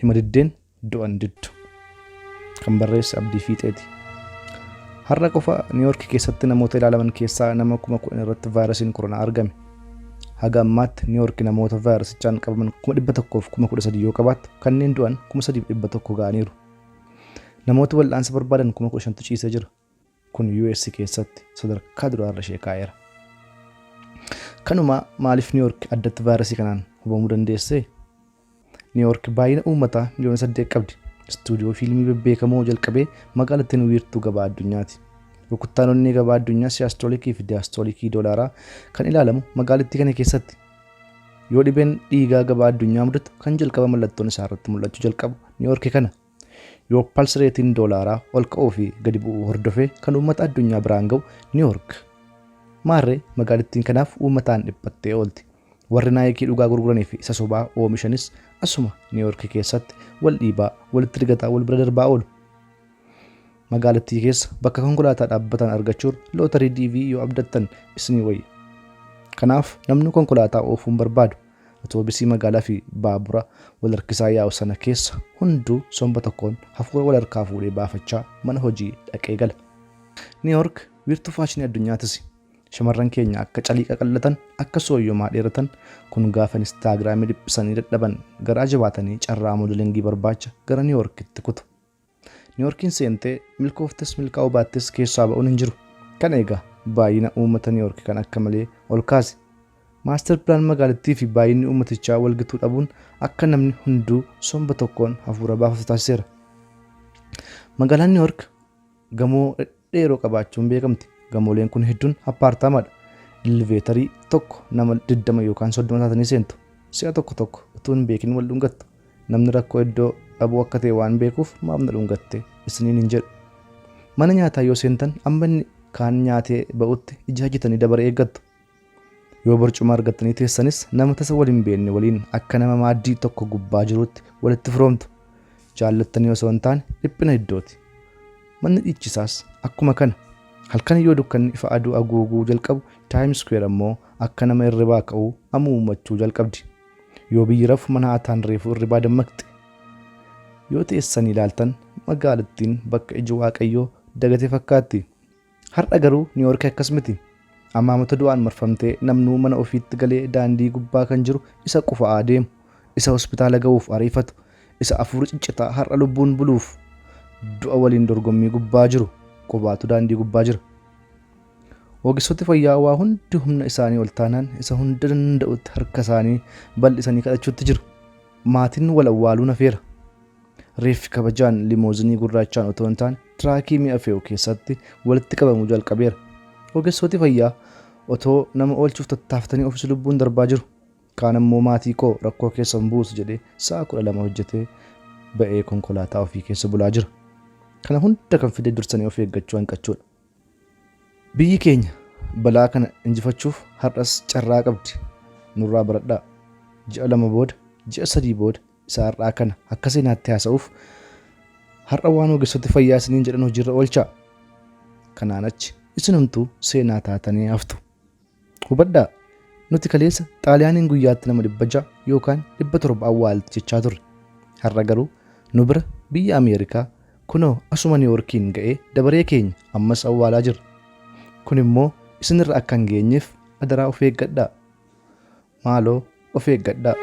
Hima diddeen du'a hin diddu. Kan barreesse Abdii Fiixeeti. Har'a qofa Niiwoorki keessatti namoota ilaalaman keessaa nama 10,000 irratti vaayirasiin koronaa argame. Haga ammaatti Niiwoorki namoota vaayirasichaan qabaman 113,000 yoo qabaattu kanneen du'an 3,100 ga'aniiru. Namoota wal'aansa barbaadan 15,000tu ciisee jira. Kun US keessatti sadarkaa duraarra ishee kaa'eera. Kanuma maaliif Niiwoorki addatti vaayirasii kanaan hubamuu dandeessee? Niiwoorki baay'ina uummataa miliyoona 8 qabdi. Istuudiyoo fiilmii bebbeekamoo jalqabee magaalattiin wiirtuu gabaa addunyaati. Rukuttaan onnee gabaa addunyaa siyaastolikii fi diyaastolikii doolaaraa kan ilaalamu magaalittii kana keessatti. Yoo dhibeen dhiigaa gabaa addunyaa mudatu kan jalqaba mallattoon isaa irratti mul'achuu jalqabu Niiwoorki kana. Yoo pulse reetiin doolaaraa ol ka'uu fi gadi bu'uu hordofee kan uummata addunyaa biraan ga'u Niiwoork. Maarree magaalittiin kanaaf uummataan dhiphattee oolti. Warri Naayikii dhugaa gurguranii fi isa sobaa oomishanis asuma Niiwoork keessatti wal dhiibaa, walitti rigataa, wal bira darbaa oolu. Magaalattii keessa bakka konkolaataa dhaabbatan argachuurra lootarii DV yoo abdattan isinii wayya. Kanaaf namni konkolaataa oofuu hin barbaadu. Atoobisii magaalaa fi baabura wal harkisaa yaa'u sana keessa hunduu somba tokkoon hafuura wal harkaa fuudhee baafachaa mana hojii dhaqee gala. Niiwoork wiirtuu faashinii addunyaatisi. Shamarran keenya akka calii qaqallatan, akka sooyyomaa dheeratan, kun gaafa Inistaagiraamii dhiphisanii dadhaban garaa jabaatanii carraa modelingii barbaacha gara Niiwoorkitti kutu. Niiwoorkiin seentee milkooftes milkaa'uu baattes keessaa ba'uun hin jiru. Kana egaa baay'ina uummata Niiwoork kan akka malee ol kaase. Maastar pilaan magaalittii fi baay'inni uummatichaa wal gituu dhabuun akka namni hunduu somba tokkoon hafuura baafatu taasiseera. Magaalaan Niiwoork gamoo dhedheeroo qabaachuun beekamti. Gamooleen kun hedduun appaartaamaadha. Iliveetarii tokko nama 20 yookaan 30 taatanii seentu. Si'a tokko tokko utuu hin beekin wal dhungattu. Namni rakkoo iddoo dhabuu akka ta'e waan beekuuf maaf na dhungatte isiniin hin jedhu. Mana nyaataa yoo seentan amma inni kaan nyaatee ba'utti ija hojjetanii dabaree eeggattu. Yoo barcuma argattanii teessanis nama tasa wal hin beekne waliin akka nama maaddii tokko gubbaa jiruutti walitti firoomtu. Jaallattanii osoo hin taane dhiphina iddooti. Manni dhiichisaas akkuma kana. Halkan yoo dukkanni ifa aduu haguuguu jalqabu Times Square ammoo akka nama irribaa ka'uu amuummachuu jalqabdi. Yoo biyyi rafu Manhattan reefuu irribaa dammaqxi. Yoo teessanii ilaaltan magaalattiin bakka iji Waaqayyoo dagate fakkaatti. Har'a garuu Niiwoorki akkas miti. Amaamota du'aan marfamtee namnuu mana ofiitti galee daandii gubbaa kan jiru isa qufa'aa deemu, isa hospitaala ga'uuf ariifatu, isa afuura ciccitaa har'a lubbuun buluuf du'a waliin dorgommii gubbaa jiru qobaatu daandii gubbaa jira. Ogeessoti fayyaa waa hundi humna isaanii ol taanaan isa hunda danda'utti harka isaanii bal'isanii kadhachuutti jiru. Maatiin wal awwaaluun hafeera. Reeffi kabajaan limoozinii gurraachaan otoo hin taane tiraakii mi'a fe'u keessatti walitti qabamuu jalqabeera. Ogeessoti fayyaa otoo nama oolchuuf tattaafatanii ofis lubbuun darbaa jiru. Kaan ammoo maatii koo rakkoo keessa hin buusu jedhee sa'a 12 hojjetee ba'ee konkolaataa ofii keessa bulaa jira. Kana hunda kan fide dursanii of eeggachuu hanqachuudha. Biyyi keenya balaa kana injifachuuf har'as carraa qabdi. Nurraa baradhaa. Ji'a 2 booda, ji'a 3 booda isa har'aa kana akka seenaatti haasa'uuf har'a waan ogeessoti fayyaa isiniin jedhan hojiirra oolchaa. Kanaan achi isinumtuu seenaa taatanii haftu. Hubadhaa, nuti kaleessa Xaaliyaaniin guyyaatti nama 600 yookaan 700 awwaalti jechaa turre. Har'a garuu nu bira biyya Ameerikaa kunoo asuma Niiwoorkiin ga'ee dabaree keenya ammas awwaalaa jira. Kun immoo isinirra akka hin geenyeef adaraa of eeggadhaa. Maaloo of eeggadhaa.